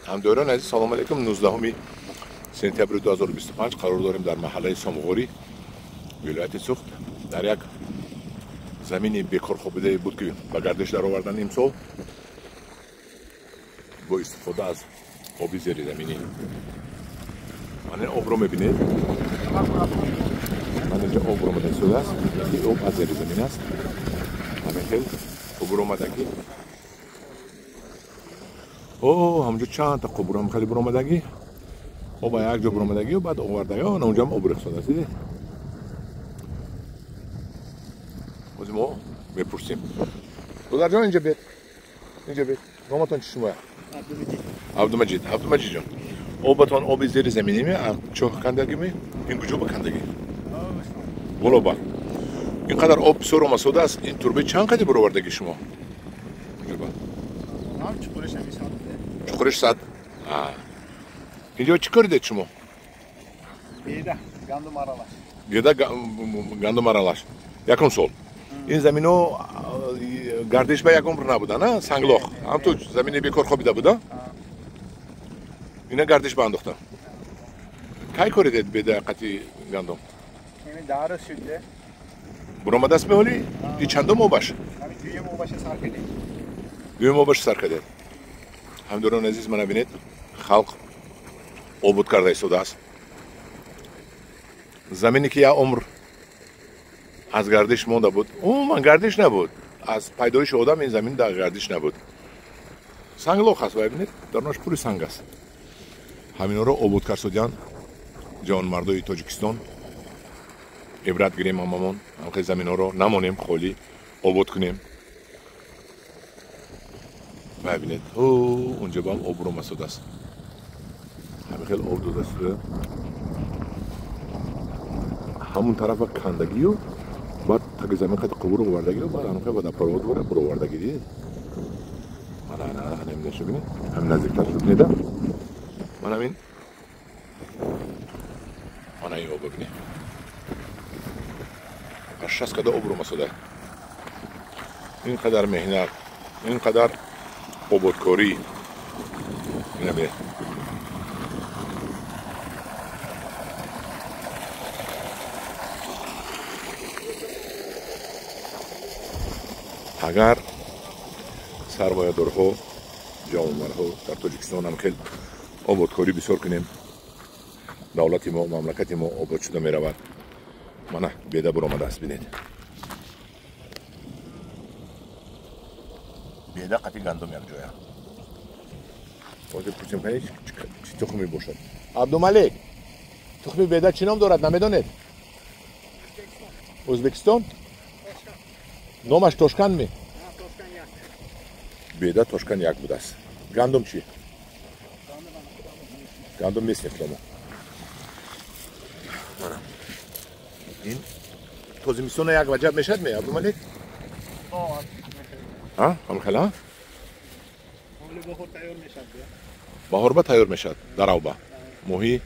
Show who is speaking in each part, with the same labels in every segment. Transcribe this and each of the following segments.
Speaker 1: Ҳамдиёрони азиз, салому алейкум. 19 сентябри 2025 қарор дорем дар маҳаллаи Сомғорӣ, вилояти Суғд, дар як замини бекорхобидае буд, ки ба гардиш даровардан имсол бо истифода аз оби зеризаминӣ. Ман ин обро мебинед, ман инҷа об омада истодааст, ин об аз зеризамин аст. Ҳамин хел қубур омадагӣ, о ҳамҷо чандта қубур ҳам хеле буромадагӣ, об як ҷо буромадагӣ, баъд овардагӣ, онҷам об рехсодааст. Дидед? Ҳозир мо мепурсем. Додарҷон, инҷа бед, инҷа бед. Номатон чӣ шумоя? Абдумаҷид. Абдумаҷидҷон, обатон оби зери заминӣ, чоҳ кандагиме? Ин куҷо ба кандагӣ? Боло ба. Ин қадар об бисёр омасодааст. Ин турбаи чанд қади буровардагӣ шумо? Чуқуриш 100. Инҷо чӣ коридед шумо?
Speaker 2: Беда, гандум аралаш.
Speaker 1: Беда, гандум аралаш. Якум сол. Ин замино гардиш ба як умр набуда, на? Санглох. Ҳам ту замини бекор хобида буда? Ина гардиш ба андохта. Кай коридед беда қати гандум?
Speaker 2: Ин 10 рӯз шуд.
Speaker 1: Буромадааст меҳоли? И чандум обаш?
Speaker 2: Дуюм обаша сар кардем.
Speaker 1: Дуюм обаша сар кардед. Ҳамдорони азиз, мана бинед, халқ обуд карда истодааст. Замине ки як умр аз гардиш монда буд, умуман гардиш набуд. Аз пайдоиши одам ин замин дар гардиш набуд. Санглох аст, бинед, дарунаш пури санг аст. Ҳаминҳоро обуд кард ҷавонмардои Тоҷикистон. Ибрат гирем ҳамамон, ҳамхел заминҳоро намонем холӣ, обод кунем. Бибинед, унҷо бам об буромасодааст. Ҳамин хел об додааст. Ҳамун тарафа кандагию, баъд таги замин қати қубур овардагию, баъд ҳамин водопровод вора буровардагӣ. Дидед? Мана ҳамин бинед, ҳамин наздиктар шуд, бинеда. Ман ҳамин, мана ин об бибинед. Аз 60 када об буромасода. Ин қадар меҳнат, ин қадар ободкорӣ. Ина бинед. Агар сармоядорҳо, ҷавонмардҳо дар Тоҷикистон ҳам хел ободкорӣ бисёр кунем, давлати мо, мамлакати мо обод шуда меравад. Мана беда буромадааст, бинед. Беда қати гандум якҷоя. Ҳозир пурсем, чӣ тухме бошад. Абдумалик, тухми беда чӣ ном дорад, намедонед? Ӯзбекистон? Номаш Тошкан ми? Беда Тошкан як будааст. Гандум чӣ? Гандум нест нехтамо. Ин то зимистона як ваҷаб мешад ме, Абдумалик? Ҳамхела? Баҳорба тайёр мешад, даравба. Моҳи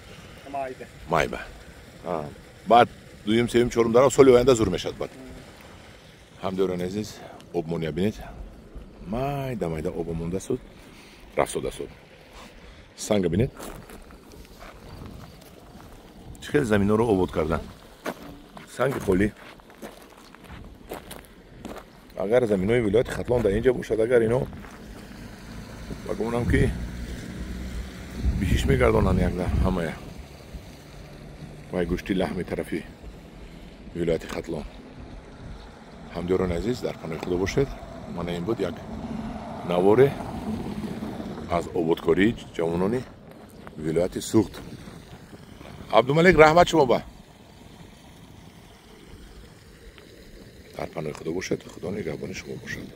Speaker 1: майба. Баъд дуюм, сеюм, чорум дарав соли оянда зур мешад баъд. Ҳамдиёрони азиз, обмония бинед. Майда майда об монда суд, рафтода суд. Санга бинед. Чӣ хел заминҳоро обод кардан. Санги холӣ. Агар заминҳои вилояти Хатлон дар инҷа бошад, агар ино ба гумонам ки биҳиш мегардонанд якда ҳамая. Вай гӯшти лаҳми тарафи вилояти Хатлон. Ҳамдиёрони азиз, дар паноҳи Худо бошед. Мана ин буд як наворе аз ободкории ҷавонони вилояти Суғд. Абдумалик, раҳмат шумо ба. Дар паноҳи Худо бошед, Худо нигаҳбони шумо бошад.